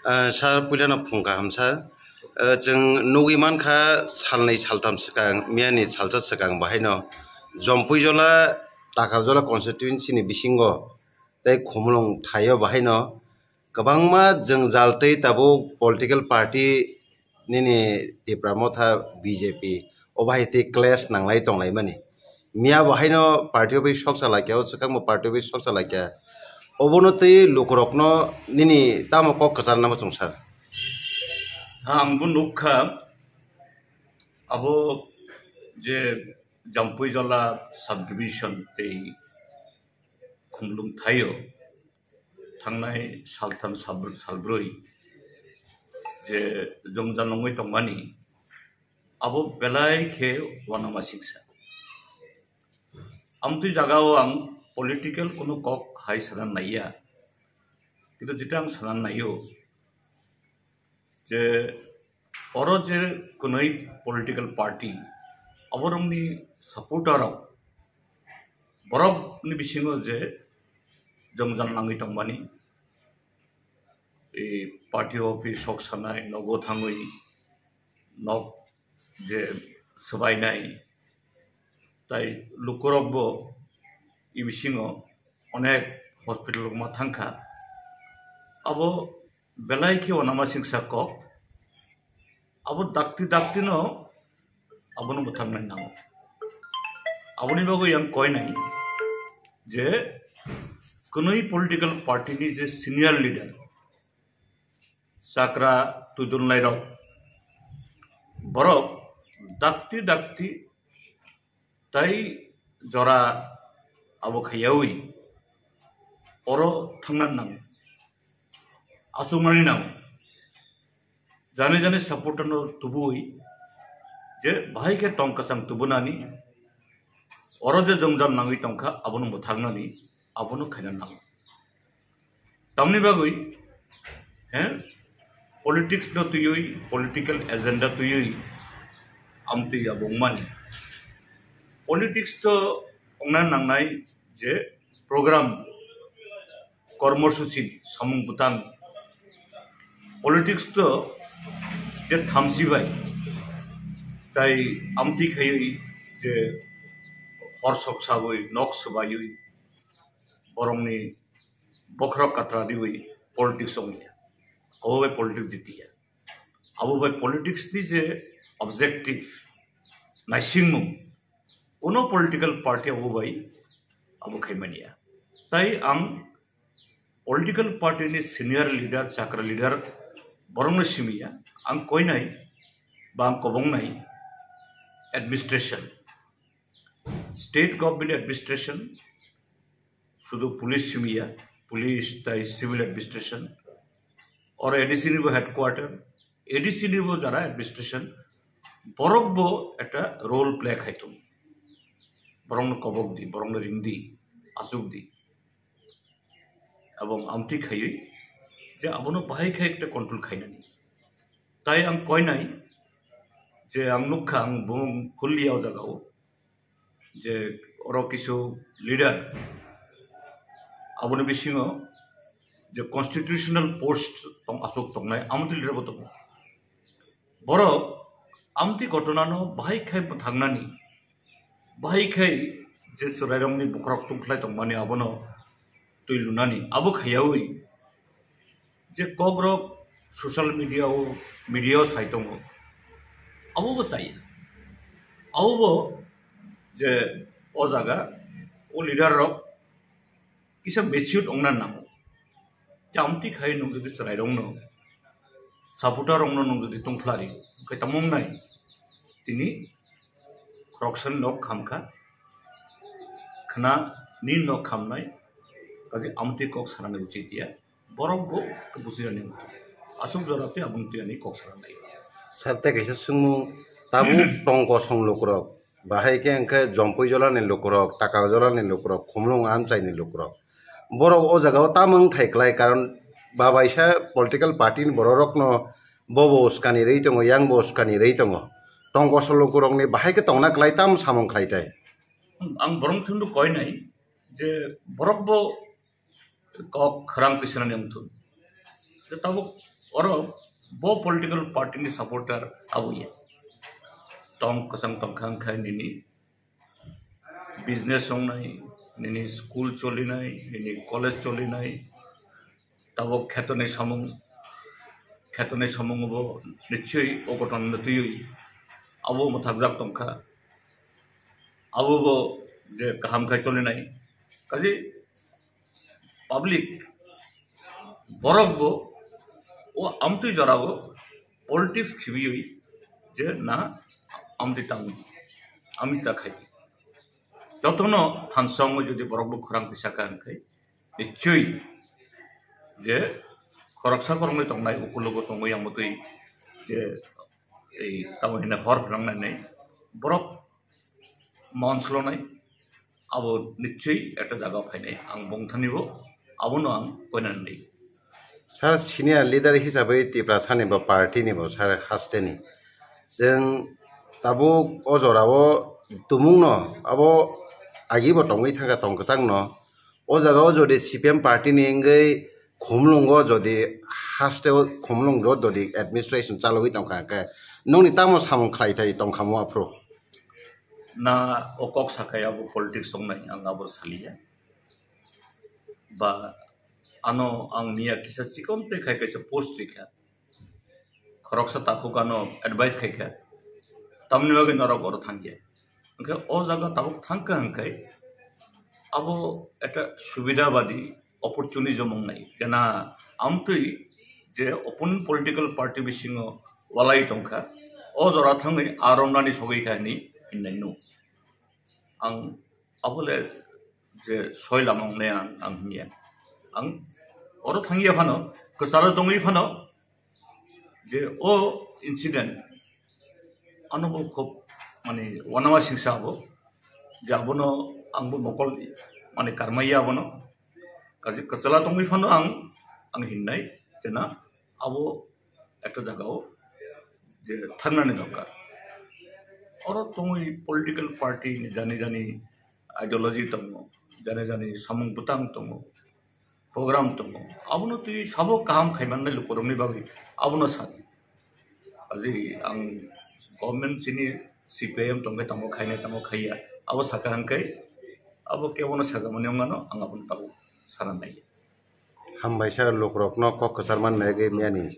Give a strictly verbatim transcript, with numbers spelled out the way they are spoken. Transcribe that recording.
Ah, sir, puilano phung kaham, sir. Ah, chwng nugwi mankha, salnwi saltham swkang, miyani salsa swkang bahaino Jompuijola, Takarjola constituency ni bisingo tei Khumulwng thaio bahaino kwbangma jwngjal tei tabuk political party nini Tipra Motha B J P o bahai tei clash nanglai tonglaimani. Miya bo haino party o bai sok chalaikha, o swkang bo party o bai sok chalaikha. Obono tei lukurokno nini tamo kok kwcharnama chwng sir? Ang bo nukha, abo je Jampuijola subdivision tei Khumlung thaio thangnai saltham salbr-, salbrwi je jwngjal nongwi tongmani, abo belai khe uanama siksa. Amtwi jagao ang political kunu kok hai sana naiya, kintu jeta ang sana naio je oro je kunui political party, aborokni supporter rok, borokni bisingo je jwngjal nangwi tongmani, e, party office sok sanai, nogo thangwi nok je swbainai, tai lukurokbo e bisingo onek hospital rok ma thangkha. Abo belai khe uanama siksa kok. Abo dakti daktino abono mwthaknai nango. Aboni bagwi ang koinai je kunui political party ni je senior leader, chakra twidulnairok, borok dakti dakti tai jora abo khaiyaui oro thangna nango, achukmani nango. Jani jani supporter no tubui je bahai khe tong kwchang tubunani, oro je jwngjal nangwi tongkha abono mwthaknani, abono khaina nango. Tamni bagwi, he, politics no twiwi, political agenda twiwi amtwi abo wngmani. Politics to wngna nangnai je program, kormosuchi, samung bwtang. Politics to je thamchi bai, tai amtwi khaiwi je hor sok sawi, nok swbaiwi, borokni bokhorok katra riwi politics wngya. Abo bai politics jitiya. Abo bai politics ni je objective, naisingmung, kuno political party abo bai abo khaimaniya. Tai ang political party ni senior leader, chakra leader, borokno simiya, ang koinai ba ang kobongnai administration, state government administration, sudu police simiya, police tai civil administration, or A D C ni bo headquarter, A D C ni bo jara administration, borok bo ekta role play khai tongo. Borokno kobok di, borokno ring di, achuk di. Abong amtwi khaiwi je abono bahai khai ekta control khainani. Tai ang koinai je ang nukha, ang bumung khulliya o jaga o je oro kisu leader aboni bisingo je constitutional post tong aswk tongnai, amtwi leader bo tongo. Borok amtwi ghotona no bahai khai bwthangnani, bahai khai je chwrairokni bokhorok tungkhlai tongmani abono twi lunani, abo khaiyaui je kokrok social media o, media o sai tongo, abo bo chaya. Abo bo je o jaga o leader rok kisa matured ongna nango. Je amtwi khai nwng jodi chwrairokno, supporter rokno nwng jodi tongphlari, hwnkhe tamo wngnai? Tini khoroksani nok khamkha, khna ni nok khamnai, kaje amtwi kok sanani uchit ya. Borok bo bujinani aswk jora tei aboni twi ani kok sanani. Sir, tei kaisa swngmung, tabuk tong kosong lukurok, bahai khe hwnkhe Jompuijola ni lukurok, Takarjola ni lukurok, Khumlung amchai ni lukurok, borok o jaga o tamo wng thai klai, karon babaisa political party ni borok rok no bo bo uskani rwi tongo, yang bo uskani rwi tongo, tong kosong lukurok ni bahai khe tongna klai, tamo samung khlai tai. Ang borok thundu koinai je borok bo kok khorang twi sanani wngthun. Je tabuk Oro bo political party ni supporter abo ya. Tong kwchang tongkha wngkha nini business wngnai, nini school cholinai, nini college cholinai, tabok khetoni samung, khetoni samung bo nichoi o koton no twiwi abo mwthakjak tongkha. Abo bo je kaham khai cholinai. Kaji public borok bo o amtwi jora o politics khibiwi je na amtwi tang ami ta khai. Jotono thansong jodi borok bo khorang tisa ka hwnkhai nichoi je khoroksa khoroknwi tongnai ukulogo tongwi amtwi je ei tamo hwnwi hor phwnang nai borok mon slonai abo nichoi ekta jaga phainai ang bongthani bo abono ang koinani. Sir, senior leader hisabai Tiprasa ni bo party ni bo sir haste ni. Chwng tabuk o jora o tumung no abo agi bo tongwi thangkha tong kwchang no. O jaga o jodi C P M party ni wngwi Khumlungo jodi haste o Khumlung road jodi administration chalogwi tongkha hwnkhe nongni tamo samung khlai thai tongkha mo aphuru? Na o kok sakai abo politics wngnai ang abo saliya. Ba ano ang niya kisa chikon te khai kaisa post rikha. Khoroksa takhuk ano advice khaikha. Tamni bagwi norok oro thangya. Hwnkhe o jaga tabuk thangkha hwnkhe abo ekta subida badi opportunism wngnai. Jena amtwi je opponent political party bisingo walai tongkha. O jora thangwi aromnani sogwi kha hwnwi hinnaino. Ang abole je soi lama wngnai ang, ang hinya. Ang oro thangya phano, kwcharo tongwi phano, je o incident ano bo khub mane wanama singsa abo, je abono ang bo mokol mane karmaya abono, kaje kwchalo tongwi phano ang, ang hinnai, jena abo ekta jaga o je thangnani dorkar. Oro tongwi political party ni jani jani ideology tongo, jani jani samung bwtang tongo, program tongo. Abono twi sabo kaham khaimannai lukurokni bagwi abono sadi. Aji ang government chini C P I M tongkhe tamo khainai tamo khaiya. Abo saka hwnkhe abo kebono sajamani wngmano ang abono tabuk sana nai. Hambai sir, lukurokno kok kwchar man nai gwi miyani.